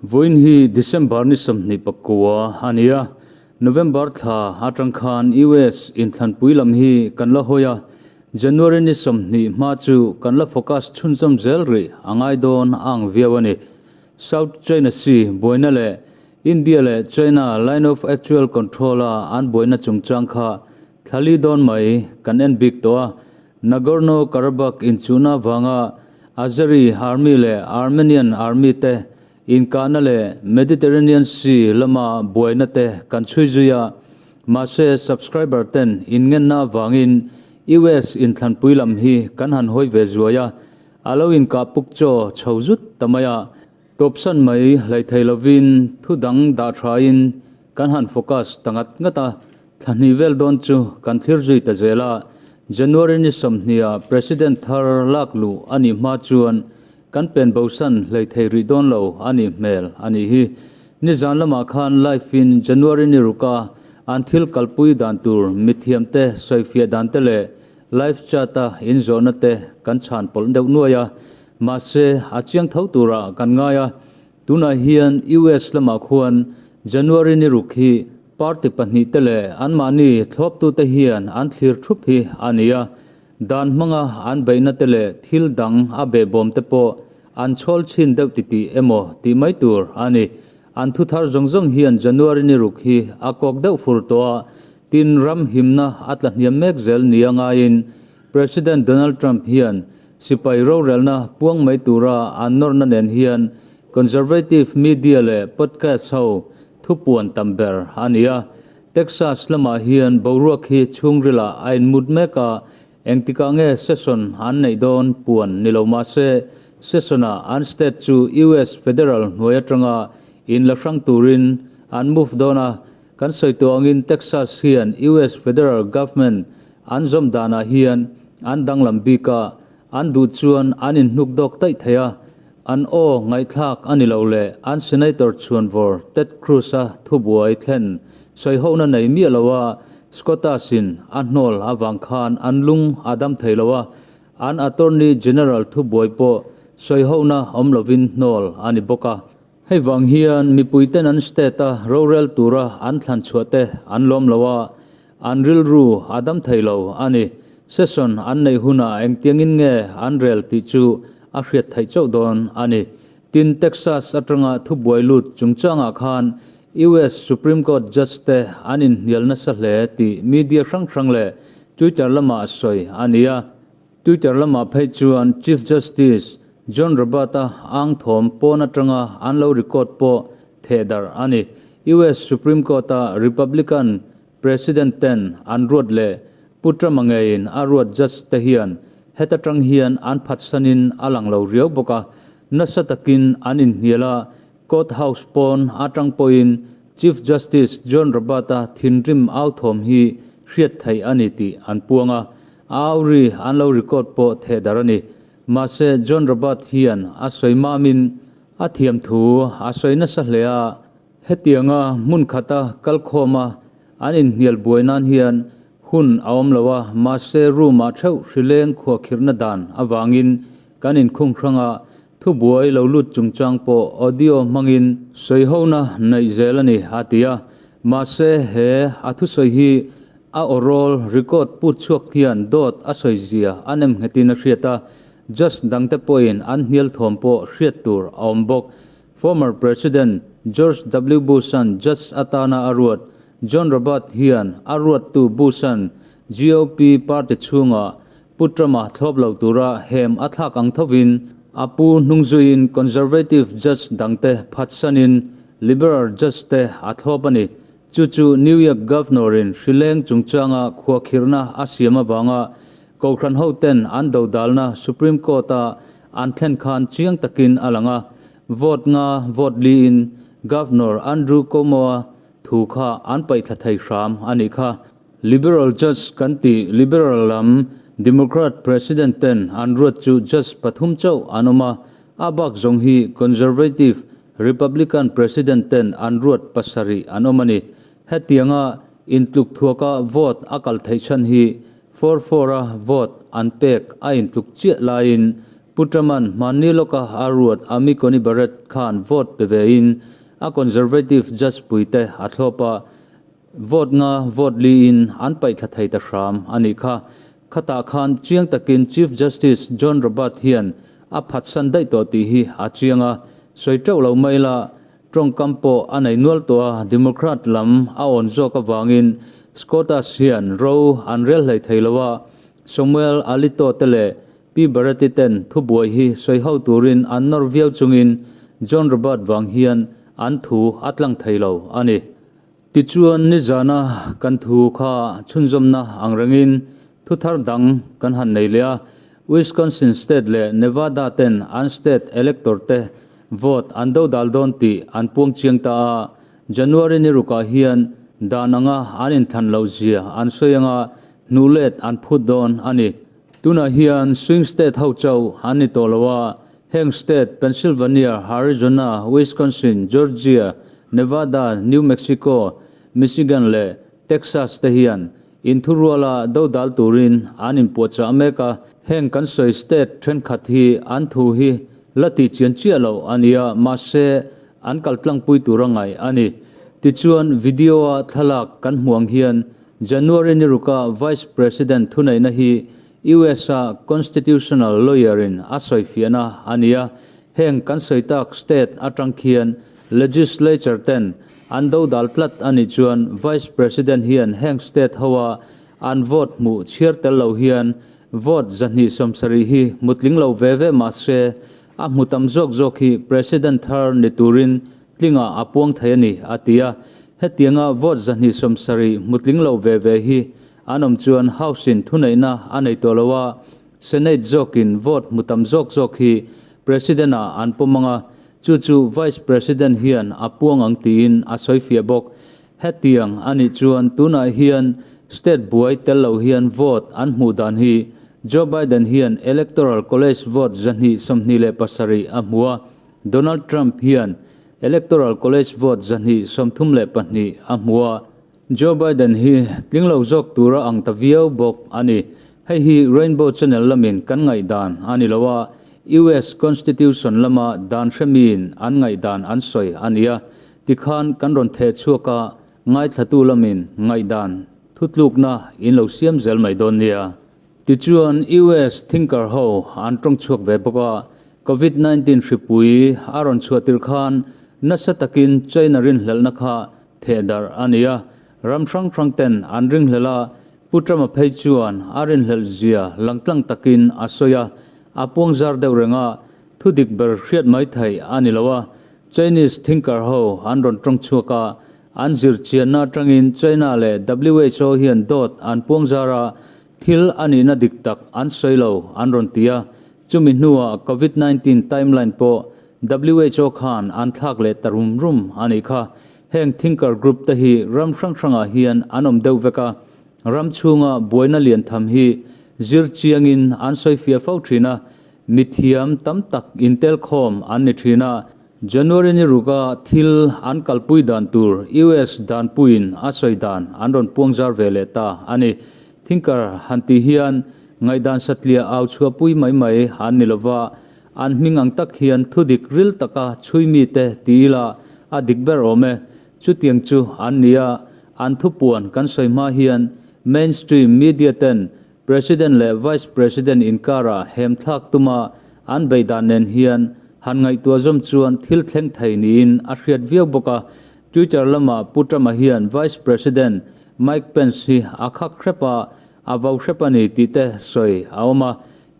Vawiin hi December ni 29 a ni a, November thla atang khan US inthlanpui lam hi kan la hawi a, January ni 20 hma chu kan la focus chhunzawm zel rih a ngai dawn a ang viau a ni. South China Sea buaina leh India leh China Line of Actual Control a an buaina chungchang kha thla li dawn mai kan en bik tawh a, Nagorno-Karabakh inchuhna vanga Azeri Army leh Armenian Army te inkahna leh Mediterranean Sea lama buaina te kan chhui zui a, mahse subscriber ten inngenna avangin US inthlanpui lam hi kan han hawi ve zuai a, a lo inkah puk chaw chho zut ta mai a, tawpsan mai hlaithei lovin thu dang dah thain kan han focus ta ngat ngat a. Thla hnih vel dawn chu kan thlir zui ta zel a, January ni 20 ah President thar lak luh a nih hma chuan kan pen bosan hlei thei rih dawn lo a nih hmel a nih hi. Nizan lamah khan live in January ni ruka an thil kalpui dan tur mithiam te sawifiah dan te leh live chat a inzawhna te kan chhan pawlh deuh nuai a, mahse a chiang tho turah kan ngai a. Tunah hian US lamah khuan January ni ruk hi party pahnih te leh anmahni thlawptute hian an thlir thup hi a ni a, dan hmanga an beihna te leh thil dang a behbawm te pawh an chhawl chhin deuh titih emaw tih mai tur a ni. An thu thar zawng zawng hian January ni ruk hi a kawk deuh fur tawh a, tin ram himna a tla hniam mek zel nia ngaiin President Donald Trump hian Sipai rorelna puang mai tura an nawrna nen hian conservative media leh podcast ho thupuan tam ber a ni a. Texas lamah hian boruak hi chhungrilah a inmut mek a, engtikah nge session an neih dawn puan ni lo mah se, session-ah an state chu US federal hnuai atanga inla hrang turin an move dawn a. Kan sawi tawh angin Texas hian US federal government an zawm danah hian an danglam bik a, an duh chuan an inhnuk dawk daih thei a, an aw ngaihthlak a ni lo leh an Senator chhuanvawr Ted Cruz-a thubuai thlen sawihona nei miah lo a, Scotus-in a hnawl avang khan an lung a dam thei lo a, an Attorney General thubuai pawh sawihona awm lovin hnawl a ni bawk a. Hei vang hian mipuiten an state-a rorel tura an thlan chhuah te an lawm lo a, an rilru a dam thei lo a ni. Session an neih hunah engtiangin nge an rel tih chu a hriat theih chauh dawn a ni. Tin, Texas atanga thubuai lut chungchangah khan US Supreme Court judge te an inhnial nasa hle tih media hrang hrang leh Twitter lamah sawi a ni a. Twitter lamah phei chuan Chief Justice John Roberts-a ang thawm pawn atanga an lo record pawh theh darh a ni. US Supreme Court-a Republican President ten an ruat leh Pu Trump-a ngeiin a ruat judge te hian heta tang hian an phatsanin a lang lo riau bawk a, nasa takin an inhnial a, Court House pawn atang pawhin Chief Justice John Roberts-a thinrim au thawm hi hriat theih a ni tih an puang a, a au ri an lo record pawh theh darh a ni. Mahse, John Roberts hian a sawi mamin a thiam thu a sawi nasa hle a, hetianga hmun khata kalkhawma an inhnial buai nan hian hun a awm lo a, mahse room-ah theuh hrileng khuahkhirhna dan avangin kan inkhung hrang a, Thubuai lo lut chungchang pawh audio hmangin sawihona neih zel a ni, a ti a. Mahse, he a thusawi hi a awrawl record put chhuak hian dawt a sawi zia a nem nghetin a hriat a, judge dangte pawhin an hnial thawm pawh hriat tur a awm bawk. Former President George W. Bush-a'n judge atana a ruat John Roberts hian a ruattu Bush-a'n GOP party chhungah Pu Trump-a thlawp lo tura hem a thlak ang thovin a pu hnungzuiin Conservative judge dangte phatsanin Liberal judge te a thlawp a ni. Chu chu New York Governor-in hrileng chungchanga khuahkhirhna a siam avanga Kohhran hoten an dodalna Supreme Court-a an thlen khan chiang takin a lang a, vote nga vote liin Governor Andrew Cuomo-a thu kha an paihthla thei hram a nih kha. Liberal judge kan tih liberal lam Democrat president ten an ruat chu judge pathum chauh an awm a, a bak zawng hi conservative Republican president ten an ruat pasarih an awm a ni. Hetianga intluk thuaka vote a kal theih chhan hi 4-4 a vote an pek a intluk chiah laiin Pu Trump-a'n hmanni lawka a ruat Amy Coney Barrett khan vote pe vein a conservative judge puite a thlawp a, vote nga vote liin an paihthla thei ta hram a nih kha. Khatah khan chiang takin Chief Justice John Roberts hian a phatsan daih tawh tih hi a chiang a, sawi teuh lo mai la, tawngkam pawh a nei nual tawh a, Democrat lam a awn zawk avangin Scotus hian ro an rel hlei thei lo a, Samuel Alito te leh Pi Barrett-i ten thubuai hi sawi ho turin an nawr viau chungin John Robert vang hian an thu a tlang thei lo a ni. Tichuan nizana kan thu kha chhunzawmna ang rengin thu thar dang kan han nei leh a, Wisconsin State leh Nevada ten an state elector te vote an do dal dawn tih an puang chiang ta a, January ni rukah hian dan anga an inthlan loh zia an sawi anga hnuhlet an phut dawn a ni. Tunah hian swing state ho chauh an ni tawh lo a, heng state Pennsylvania, Arizona, Wisconsin, Georgia, Nevada, New Mexico, Michigan leh Texas te hian inthuruala dodal turin an inpuahchah mek a. Heng kan sawi state thenkhat hi an thu hi la tih chian chiah loh a ni a, mahse an kaltlangpui tur a ngaih a ni. Tichuan video-a thlalak kan hmuh ang hian January ni ruka Vice President thuneihna hi US-a constitutional lawyer-in a sawifiahna a ni a, heng kan sawi tak state atang khian legislature ten an dodal tlat a nih chuan Vice President hian heng state hoa an vote hmuh chhiar tel lo hian vote 270 hi hmutling lo ve ve mah se a hmu tam zawk zawk hi President thar ni turin Tlingah a puang thei a ni, a ti a. Hetianga vote 270 hmutling lo ve ve hi an awm chuan House-in thuneihna a nei tawh lo a, Senate zawkin vote hmu tam zawk zawk hi President-ah an pawm ang a, chu chu Vice President hian a puang ang tiin a sawi fiah bawk. Hetiang a nih chuan tunah hian state buai tel lo hian vote an hmuh dan hi Joe Biden hian Electoral College vote 227 a hmu a, Donald Trump hian Electoral College vote 232 a hmu a, Joe Biden hi tling lo zawk tura ang ta viau bawk a ni. Hei hi Rainbow Channel lamin kan ngaihdan a ni lo a, US Constitution lama dan hremiin an ngaihdan an sawi a ni a, tikhan kan rawn theh chhuak a, ngaithlatu lamin ngaihdan thutlukna in lo siam zel mai dawn nia. Tichuan US thinker ho an tawng chhuak ve bawk a, Covid 19 hripui a rawn chhuah tir khan nasa takin China rinhlelhna kha theh darh a ni a, ram hrang hrang ten an ringhlelh a, Pu Trump-a phei chuan a rinhlelh zia langtlang takin a sawi a, a puang zar deuh reng a, thu dik ber hriat mai theih a ni lo a, Chinese thinker ho an rawn tawng chhuak a, an zir chianna atangin China leh WHO hian dawt an puang zar a, thil a nihna dik tak an sawi lo an rawn ti a, Chumi hnuah Covid 19 timeline pawh WHO khan an thlak leh ta rum rum a nih kha. Heng thinker group te hi ram hrang hrangah hian an awm deuh vek a, ram chhunga buaina lian tham hi zir chiangin an sawi fiah fo thin a, mithiam tam tak intel khawm an ni thin a. January ni ruka thil an kalpui dan tur US danpuiin a sawi dan an rawn puang zar ve leh ta a ni. Thinker han tih hian Ngaihdan satliah au chhuahpui mai mai an ni lova, an hming ang tak hian thudik ril taka chhui mite ti ila a dik ber awm e. Chutiang chu an ni a, an thupuan kan sawi hma hian mainstream media ten President leh Vice President inkarah hem thlak tuma an beihdan nen hian han ngaihtuah zawm chuan thil thleng thei niin a hriat viau bawk a. Twitter lamah Pu Trump-a hian Vice President Mike Pence hi a khak hrep a, A vau hrep a ni tih te sawi a awm a,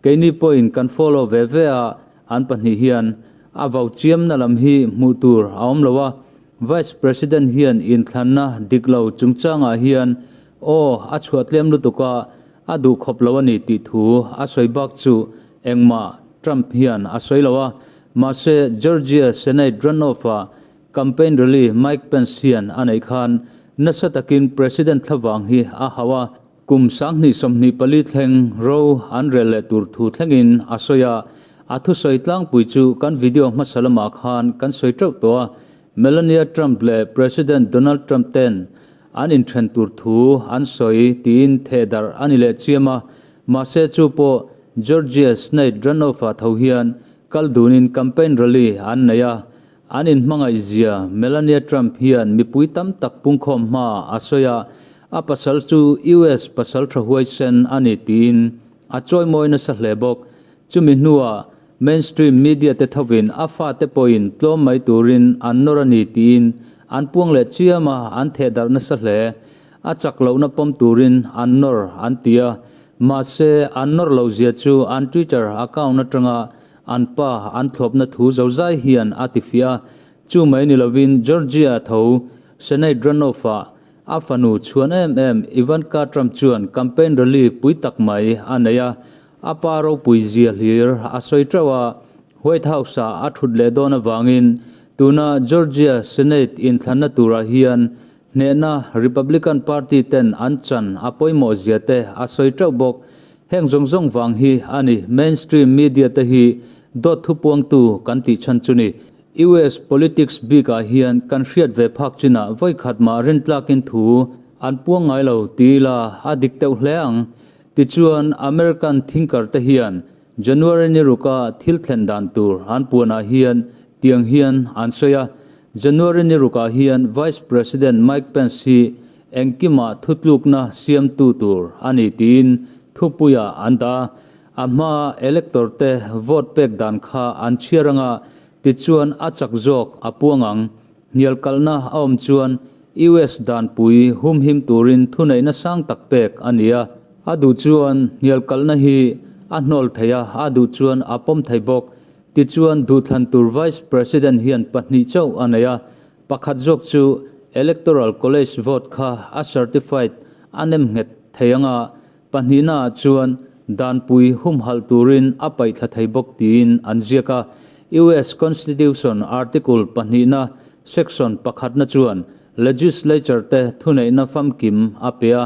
keini pawhin kan follow ve ve a, an pahnih hian a vau chiamna lam hi hmuh tur a awm lo a, Vice President hian inthlanna dik lo chungchangah hian aw a chhuah tlem lutuk a, a duh khawp lo a ni tih thu a sawi bak chu engmah Trump hian a sawi lo a, mahse Georgia Senate runoff-ah Campaign rally Mike Pence hian a neih khan nasa takin President thlavang hi a hauh a, kum 2024 thleng ro an rel leh tur thu thlengin a sawi a. A thusawi tlangpui chu kan video hmasa lamah khan kan sawi teuh tawh a, Melania Trump leh President Donald Trump ten an inthen tur thu an sawi tiin thehdarh a ni leh chiam a, mahse chu pawh. Georgia Senate runoff-ah tho hian kal dunin campaign rally an nei a, an inhmangaih zia Melania Trump hian mipui tam tak pungkhawm hma a sawi a, a pasal chu US pasal tha huaisen a ni tiin a chawimawi nasa hle bawk. Chumi hnuah mainstream media te thovin a fate pawhin tlawm mai turin an nawr a ni tiin an puang leh chiam a, an thehdarh nasa hle. A chak lohna pawm turin an nawr an ti a, mahse an nawr loh zia chu an Twitter account atanga an pa an thlawpna thu zozai hian a tifiah a. Chu mai ni lovin Georgia tho Senate runoff-ah A fanu chhuan em em Ivanka Trump chuan campaign rally pui tak mai a nei a, a pa ropui zia hlir a sawi teuh a, White House-ah a thut leh dawn avangin tuna Georgia Senate inthlanna turah hian hnehna Republican Party ten an chan a pawimawh zia te a sawi teuh bawk. Heng zawng zawng vang hi a ni mainstream media te hi dawt thupuangtu kan tih chhan chu ni. US politics bikah hian kan hriat ve phak chinah vawi khat mah rintlakin thu an puang ngai lo ti ila a dik deuh hle ang. Tichuan, American thinker te hian January ni ruka thil thlen dan tur an puanah hian tiang hian an sawi a, January ni rukah hian Vice President Mike Pence hi engkimah thutlukna siamtu tur a ni tiin thupuiah an dah a. A hmaa elector te vote pek dan kha an chhiar anga tichuan a chak zawk a puang ang. Hnial kalhna a awm chuan US danpui humhim turin thuneihna sang tak pek a ni a. A duh chuan hnial kalhna hi a hnawl thei a, a duh chuan a pawm thei bawk. Tichuan duhthlan tur Vice President hian pahnih chauh a nei a, pakhat zawk chu Electoral College vote kha a certified a nem nghet thei anga Pahnihnaah chuan danpui humhalh turin a paihthla thei bawk tiin an ziak a. US Constitution Article pahnihna Section pakhatna chuan Legislature te thuneihna famkim a pe a.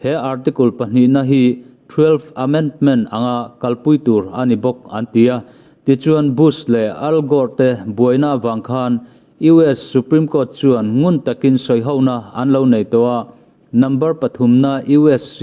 He Article pahnihna hi Twelfth Amendment anga kalpui tur a ni bawk an ti a. Tichuan Bush leh Al Gore te buaina avang khan US Supreme Court chuan ngun takin sawihona an lo nei tawh a. Number pathumna USC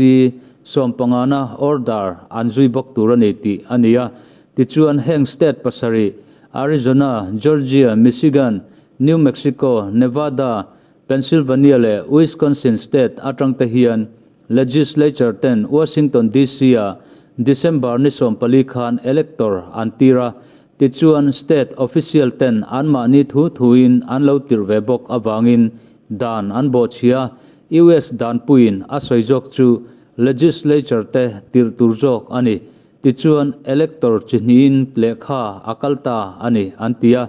sawmpangana order an zui bawk tur a ni tih a ni a. Tichuan heng state pasarih, Arizona, Georgia, Michigan, New Mexico, Nevada, Pennsylvania leh Wisconsin state atangte hian legislature ten Washington DC-ah December ni 14 khan elector an tir a. Tichuan state official ten anmahni thu thuin an lo tirh ve bawk avangin Dan an bawhchhia, US danpuiin a sawi zawk chu legislature te tirh tur zawk a ni. Tichuan, elector chi hnihin lehkha a kal ta a ni, an ti a.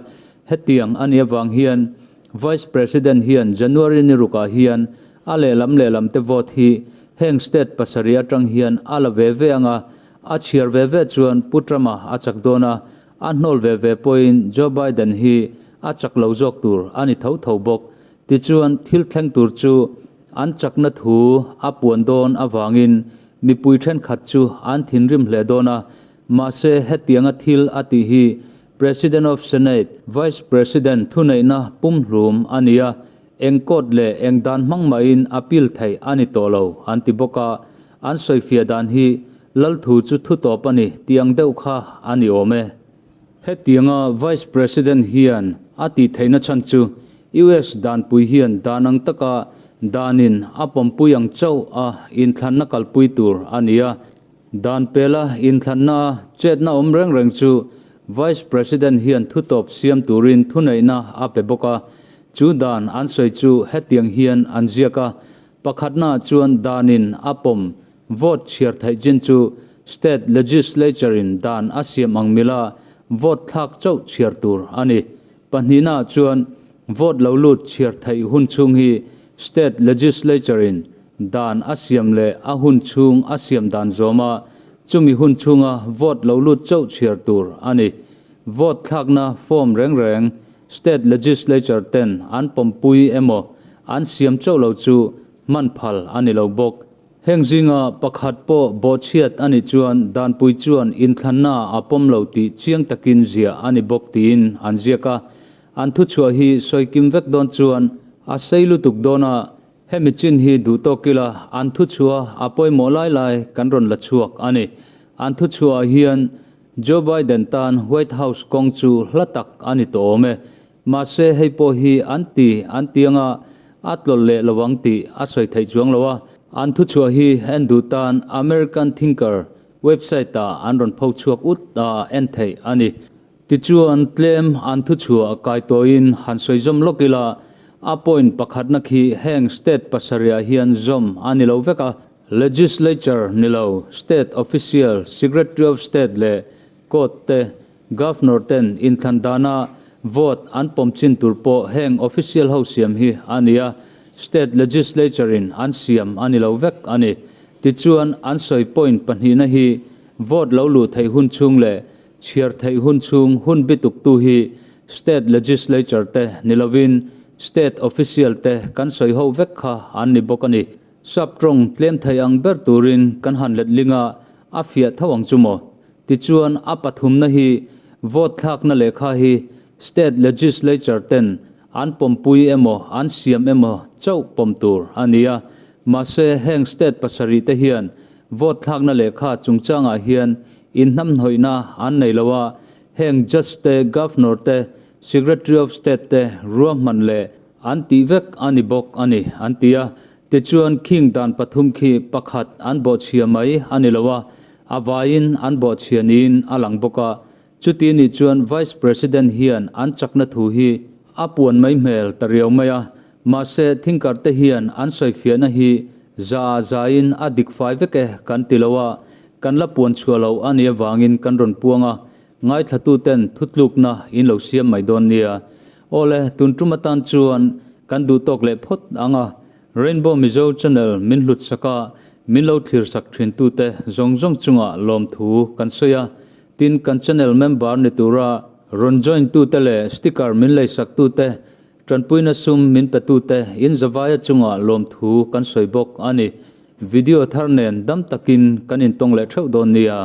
Hetiang a nih avang hian Vice President hian January ni rukah hian a lehlam lehlam te vote hi heng state pasarih atang hian a la ve ve ang a, a chhiar ve ve chuan Pu Trump-a a chak dawn a, A hnawl ve ve pawhin Joe Biden hi a chak lo zawk tur a ni tho tho bawk. Tichuan, thil thleng tur chu an chakna thu a puan dawn avangin mipui thenkhat chu an thinrim hle dawn a. Mahse, hetianga thil a tih hi President of Senate, Vice President thuneihna pumhlum a ni a, eng court leh eng dan hmang mahin appeal theih a ni tawh lo an ti bawk a. An sawifiah dan hi Lalthu chu thu tawp a ni tih ang deuh kha a ni awm e. Hetianga Vice President hian a tih theihna chhan chu US danpui hian dan ang taka danin a pawmpui ang chauh a inthlanna kalpui tur a ni a. Dan pela inthlanna a chetna awm reng reng chu Vice President hian thu tawp siam turin thuneihna a pe bawk a. Chu dan an sawi chu hetiang hian an ziak a, Pakhatna chuan danin a pawm Vote chhiar theih chin chu State Legislature in dan a siam ang mila vote thlak chauh chhiar tur a ni. Pahnihna chuan vote lo lut chhiar theih hun chhung hi State Legislature in dan a siam leh a hun chhung a siam dan zawm a, chumi hun chhunga vote lo lut chauh chhiar tur a ni. Vote thlakna form reng reng State Legislature ten an pawmpui emaw an siam chauh lo chu hman phal a ni lo bawk. Heng zinga pakhat pawh bawhchhiat a nih chuan danpui chuan inthlanna a pawm lo tih chiang takin ziah a ni bawk tiin an ziak a. An thuchhuah hi sawikim vek dawn chuan a sei lutuk dawn a, hemi chin hi duh tawk ila an thuchhuah a pawimawh lai lai kan rawn la chhuak a ni. An thuchhuah ah hian Joe Biden tan White House kawng chu hla tak a ni tawh awm e. Mahse hei pawh hi an ti an ti anga a tlawlh leh lo ang tih a sawi theih chuang lo a. An thuchhuah hi en duh tan American Thinker website ah an rawn pho chhuak ut a en theih a ni. Tichuan tlem an thuchhuah kai tawhin han sawi zawm lawk ila, a point pakhatna khi heng state pasarihah hian zawm a ni lo vek a. Legislature ni lo, state official, Secretary of State leh Court te, Governor ten inthlan dana vote an pawm chin tur pawh heng official ho siam hi a ni a, state legislature in an siam a ni lo vek a ni. Tichuan an sawi point pahnihna hi vote lo luh theih hun chhung leh chhiar theih hun chhung hun bituktu hi state legislature te ni lovin state official te kan sawi ho vek kha an ni bawk a ni. Sap tawng tlem thei ang ber turin kan han let ling a, a fiah tho ang chu maw? Tichuan, a pathumna hi vote thlakna lehkha hi State Legislature ten an pawmpui emaw an siam emaw chauh pawm tur a ni a. Mahse, heng state pasarih te hian vote thlakna lehkha chungchangah hian inhnamhnawihna an nei lo a, heng Judge te, Governor te, Secretary of State te ruahman leh An tih vek a ni bawk a ni, an ti a. Tichuan, khing dan pathum khi pakhat an bawhchhia mai a ni lo a, a vaiin an bawhchhia niin a lang bawk a. Chuti nih chuan Vice President hian an chakna thu hi a puan mai hmel ta riau mai a. Mahse, thingkarte hian an sawifiahna hi za ah zaiin a dik fai vek e kan ti lo a, kan la puan chhuah loh a nih avangin kan rawn puang a. Ngaithlatuten thutlukna in lo siam mai dawn nia. Awle, tun tum atan chuan kan duh tawk leh phawt ang a, Rainbow Mizo channel min hlut sak a, min lo thlir sak thin tute zawng zawng chungah lawmthu kan sawi a, tin kan channel member ni tura rawn join tute leh sticker min lei sak tute, tanpuina sum min pe tute in zavaia chungah lawmthu kan sawi bawk a ni. Video thar nen dam takin kan intawng leh theuh dawn nia.